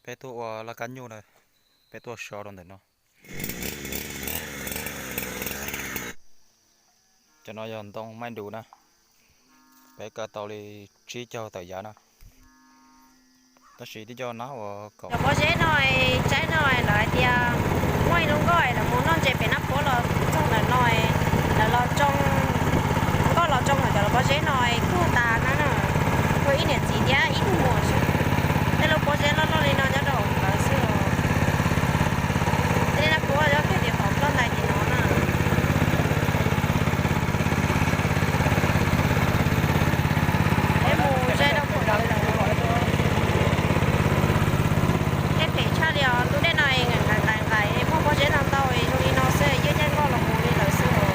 Peb tuaj ua laj kab nyuj na, peb tuaj so rau ntawm no. Cov no yog ntoo maij dus na, peb kaw tau li tsib caug tawm yam na. Tab sis tib co nab uas kom pob zeb no, tsaib no lawv hais tias muaj ib lub nkoj lawv mus noj ntses pem Naj Puab los txog ntawm no, lawv los tsoo, nkoj los tsoo ntawm cov pob zeb no kuj tas na. Ua ib niam txiv thiab ib tug muam xwb, tej lub pob zeb loj loj li no nyob rau hauv lawv xwb os. Tej Naj Puab yog kiag tim qhov ploj ntais tim no na. Peb mus ze rau pem lawv, tej phem tshaj li os. Lub dej no nqaim nqaim nqaim, muaj pob zeb ntau ntau zoo li no xwb, yeej caij nkoj los mus li lawm xwb os.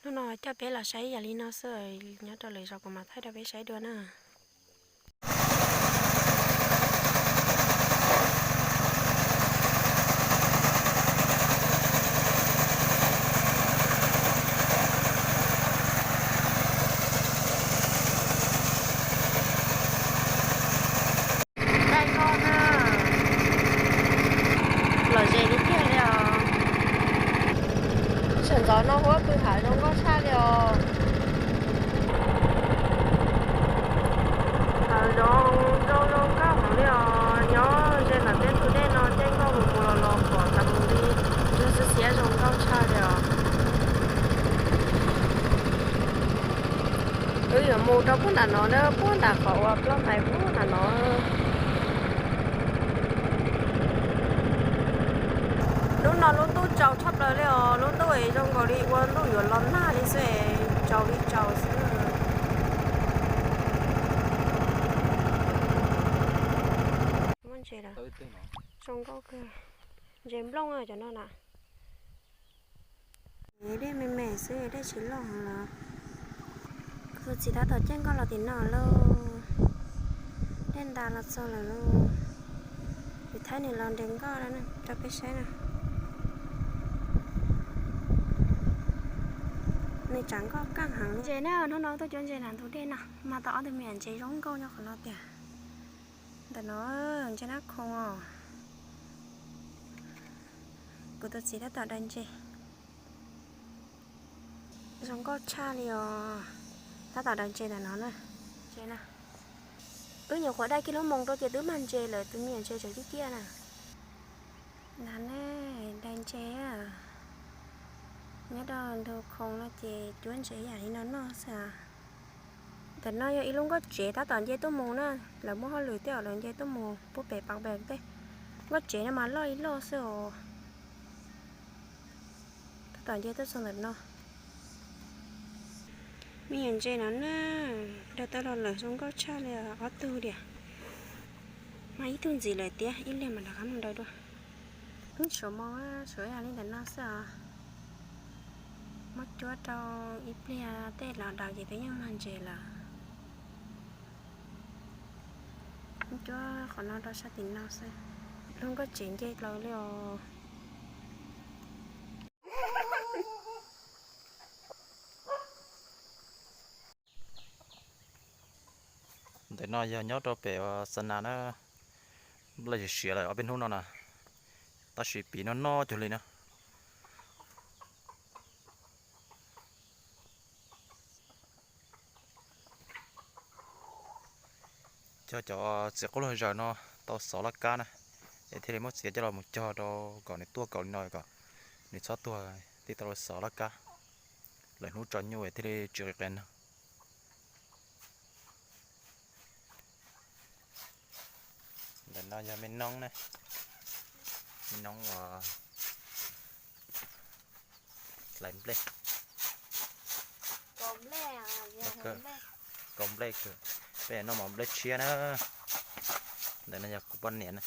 Hnub no coj peb los saib yam li no xwb, nyob rau lwm zaus kuv mam thaij rau peb saib dua na. Dai nkauj na, lom zem li tiag li os. Sawv ntxov no huab pw hav zoo nkauj tshaj li os. Hav zoo zoo zoo nkauj heev li os, nyob ze ntawm peb tus dej no caij nkoj mus mus los los pom tas mus li, ntsuag xiab xiab zoo nkauj tshaj li os. Wb yuav mus rau puag nram no na, puag nram qhov uas ploj ntais puag nram no. Hnub no lub ntuj tsaus tshaj plaws li os, lub ntuj es zoo nkaus li ua ntuj yuav los nag li xwb, tsaus li tsaus xwb. Muaj ntses lawm, zoo nkauj kawg, ntses nplooj cov no na. Dej me me xwb, dej tsis loj heev los. Kuv tus txiv tab tom caij nkoj los tim no lauj. Dej ntas los txog lawm lauj. Kuv thaij nws los nres nkoj rau peb saib na. Nws tsam nkoj kaj heev li. Ntses na, hnub no tuaj cuab ntses nram ntug dej no, mas tau ob tug me nyuam ntses zoo nkauj nyob qhov no tiag. Ntawm no ntses nab khoom os. Kuv tus txiv tab tom daws ntses. Zoo nkauj tshaj li os. Tab tom daws ntses ntawm no na. Ntses na. Wb nyuam qhuav dai kiag lub moos rau ces twb mag ntses lawm, tus me nyuam ntses tseem ciaj ciaj na. Ntawm ne, daws ntses. Nyob rau ntug khoom no ces cuab ntses yam li no noj xwb. Ntawm no yog ib lub nkoj tsev tab tom nce tuaj mus na, lawv muaj hauj lwm tej zaum lawv nce tuaj mus puag pem pas pem tej. Nkoj tsev no mas loj ib loj xwb os. Tab tom nce tuaj txog ntawm no. Me nyuam ntses no na, daws tau los lawm zoo nkauj tshaj li os, ob tug diam. Mas ib tug ntxiv lawm tiag, ib leeg mam rov qab mus daws dua. Ib suav mo, suav yam li ntawm no xwb os. Muab cuab rau ib pliag tej los daws ces twb yeej mag ntses lawm. Muab cuab qhov no rau sab tim no xwb. Lub nkoj tsev nce plaws li os. Ntawm no yog nyob rau pem Xa Nas na, nplej siav lawm ob peb hnub no na, tab sis pim noj noj cuag li na. Cog cov txiv qub lug zaws no tau xov laj kab na, es thiaj li muab txiav coj los mus cog rau kom nws tuaj kaus li no kom nws txhob tuag, thiaj tau xov laj kab, lwm hnub tso nyuj thiaj li tsis qis qis no. Ntawm no yog me noob na, me noob uas hlais nplej. Kaus nplej kawg, peb noj mov nplej tshiab na. Ntawm no yog kuv poj niam na.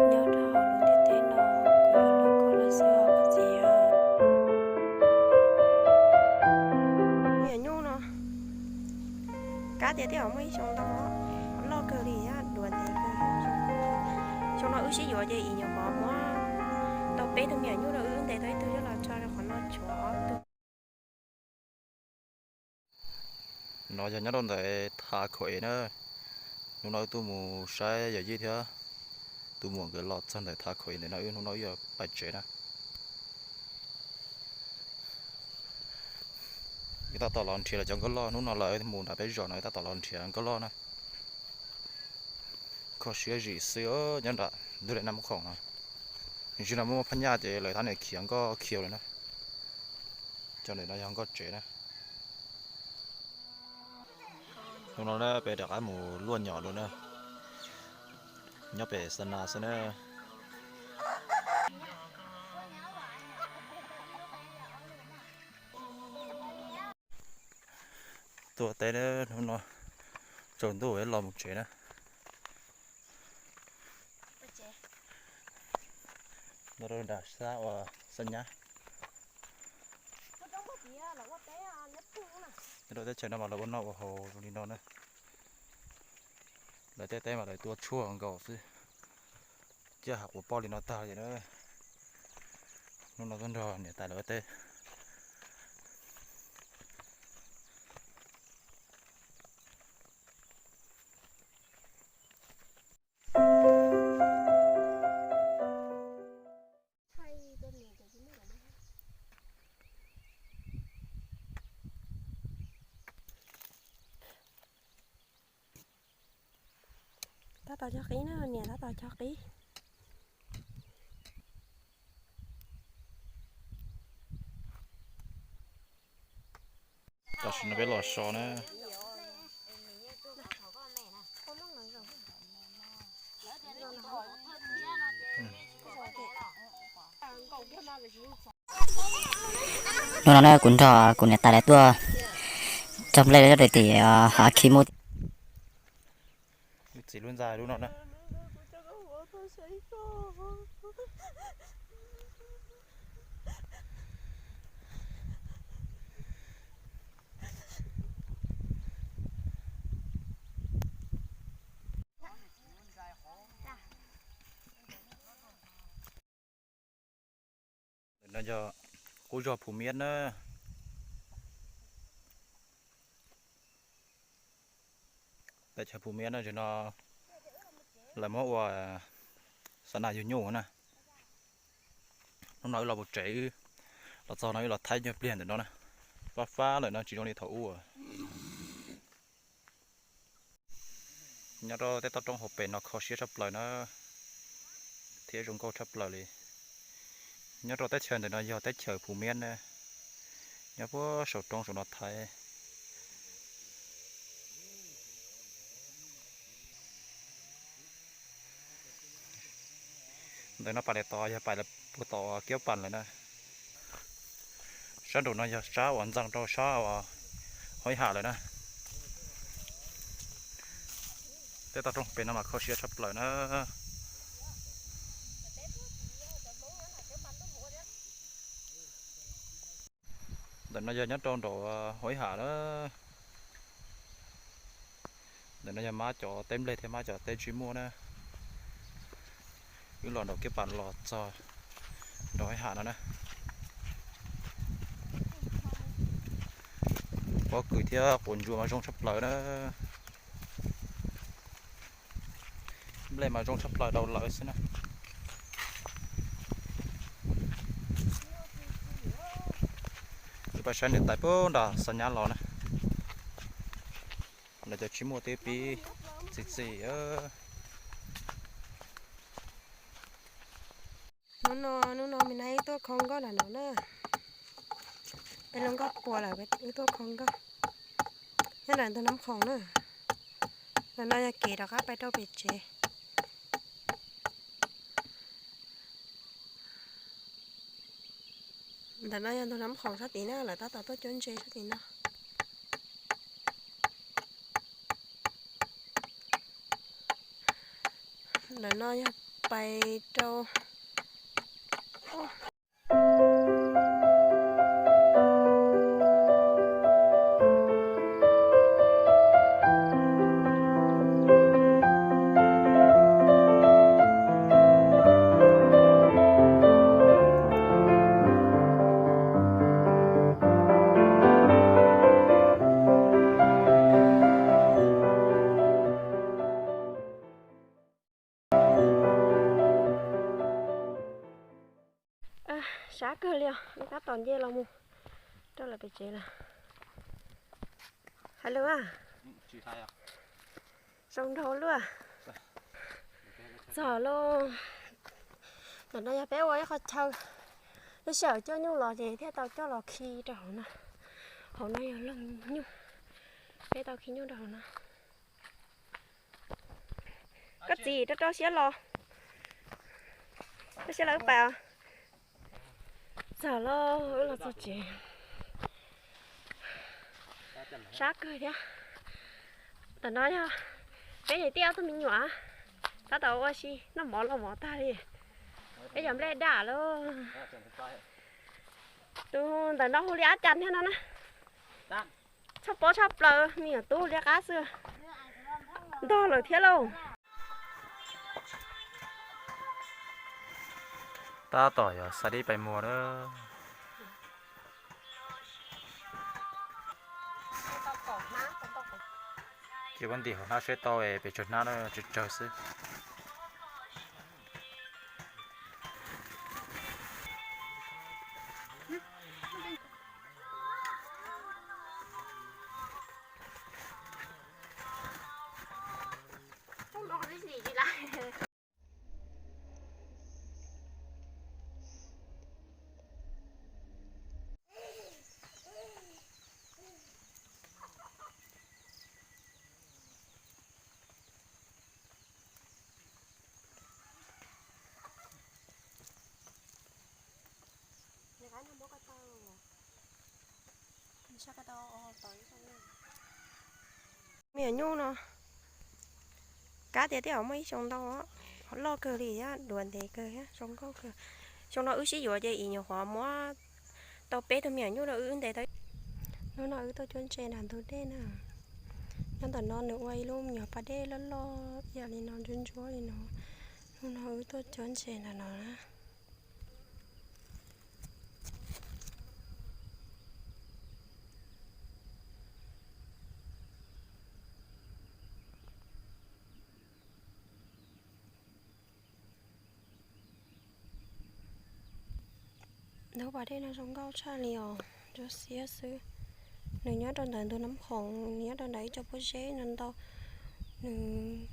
Nyob rau hauv lub ntiaj teb no, kuv yuav luag koj lawm xwb os koj txiv. Me nyuam nyuj no, kab tias tej zaum muaj ib xyoo ntau, loj kawg li thiab duav ntev kawg. Xyoo no wb sib yuav ces ib nyuam qhuav muab tau peb tug me nyuam nyuj rau wb ntes tau ib tug coj los tso rau qhov no tshuav ob tug. No yog nyob rau ntawm Thav Khaum Es na. Hnub no wb tuaj mus saib yawm yij thiab tus muam nkawd los txog ntawm Thav Khaum Es ntawm no, wb hnub no wb yuav pais tsev na. Wb tab tom los nrhiav lawv cov nkauj loj, hnub no lawv mus nram peb zos no wb tab tom los nrhiav nkauj loj na. Kho siab zim xwb nyob nram ntug dej Naj Mab Khoom no. Ntshe no muaj phab nyaj ces lawv tab niam khiav nkoj khiav lawm na. Cov ntawm no yog nkoj tsev na. Hnub no na peb rov qab mus luaj nyom dua na. Nyob pem Xa Nas xwb na. Tuaj teb hnub no tsaus ntuj los mus tsev na. Los rau nram sab uas Xab Nyab. Nyob rau teb chaws no mas lawv ua noj ua haus zoo li no na. Lawv tej teb mas lawv tua tshuaj nkaus xwb, coj hav quav poj li no tag li na. Hnub no tuaj nrog niam tais lawv ua teb. Tab tom cog qib na, niam tab tom cog qib. Tam sim no peb los so na. Hnub no na kuv nrog kuv niam tais lawv tuaj cog nplej rau tim hav khi mus. Txiv lub ntxa lub no na. Ntawm no yog qub zog Phu Miab na. Teb chaws Phu Miab no, no lawv muab ua xav nas yug nyuj na. Hnub no wb los mus tsev, los txog no wb los thaij nyuag pliag ntawm no na. Fab fab lawm no tsis zoo li thaum ub. Nyob rau tej toj roob hauv pes no kho siab tshaj plaws na, thiab zoo nkauj tshaj plaws li. Nyob rau teb chaws ntawm no yog teb chaws Phu Miab na, nyob puag saum roob saum no Thaib. Ntawm no pais lawm tod yog pais puag tom Kiab Pas lawm na. Sab nraum no yog sab uas ntxeev rau sab uas Hoob Ham lawm na. Tej toj roob pem no mas kho siab tshaj plaws na. Ntawm no yog nyob rau nraum Hoob Ham na. Ntawm no yog mab cov teb nplej thiab mab cov teb ntsej muag na. Wb los nraum Kiab Pas los txog nraum Hoob Ham no na. Pob kws thiab quav ntsuas mas zoo tshaj plaws na. Nplej mas zoo tshaj plaws rau lawv xwb na. Wb pais saib niam tais puag nram Xab Nyab los na. Lawv cov ntsej muag twb pib txi txiv. Hnub no, hnub no me nab wb tuaj khoo nkoj nram no na. Peb lub nkoj puas lawm wb tuaj khoo nkoj. Nyob nram ntug Nab Khoom na. Ntawm no yog kev rov qab pais rau pem tsev. Ntawm no yog ntug Nab Khoom sab tid na, lawv tab tom tuaj cuab ntses sab tid no. Ntawm no yog pais rau Sab kawg li os, tab tom nce los mus rau lawv pem tsev lawm. Hais lus a, zoo nraug luaj. Txog lauj. Ntawm no yog peb ua ib qho chaw, lub sij hawm coj nyuj los ces thiaj tau coj los khi rau hauv no. Hauv no yog loog nyuj, peb tau khi nyuj rau hauv no. Koj txiv rau rau siab los, rau siab los wb pais os. Txog lauj, wb los txog tsev. Sab kawg thiab. Tam no yog peb niam tij ob tug me nyuam tab tom ua si noj mov los mov tag li. Peb cov nplej daj lauj. Tus ntawm no hu li Ab Cas thiab no na. Tshaj pob tshaj plaws, me nyuam tub liab qab xwb. Ntog lawm thiab lauj. Tab tom yuav xa dib pais muag na. Ces kuv ntim hauv hnab seb tau es pes tsawg hnab na, tsawg tsawg xwb. Me nyuam nyuj no, kab tias tej zaum muaj ib xyoo ntau, loj kawg li thiab, duav ntev kawg thiab, zoo nkauj kawg. Xyoo no wb sib yuav ces ib nyuam qhuav muab tau peb tug me nyuam nyuj rau wb ntes tau. Hnub no wb tuaj cuab ntses nram ntug dej na. Nyob ntawm no nws ua ib lub me nyuam pas dej loj loj ib yam li no, ntsuab ntsuab li no. Hnub no wb tuaj cuab ntses nram no na. Ntug pas dej no zoo nkauj tshaj li os, ntsuab xiab xwb. Nws nyob rau ntawm ntug Nab Khoom, nws nyob rau ntawm ib co pob zeb no ntau. Nws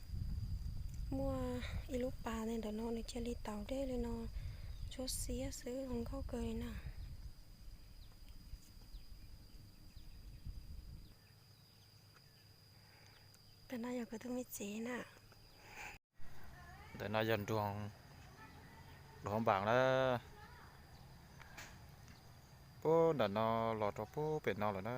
muaj ib lub pas ntawm no nws cia li taus dej li no, ntsuab xiab xwb, zoo nkauj kawg li na. Ntawm no yog kuv tus me txiv na. Ntawm no yog nroog Luam Npam na. Puag ntawm no los rau puag pem no lawm na.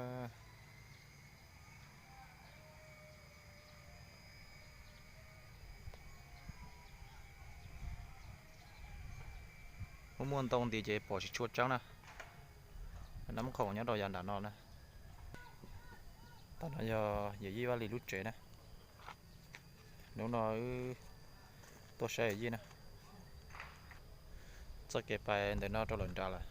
Muaj muaj ntoo nti ces pom tsis tshua tseeb na. Nab Khoom nyob rau yav nram no na. Tam no yog yawm yij Vaj Lis lub tsev na. Hnub no wb tuaj saib yawm yij na. Txoj kev pais ntawm no rau lawm nrad lawm.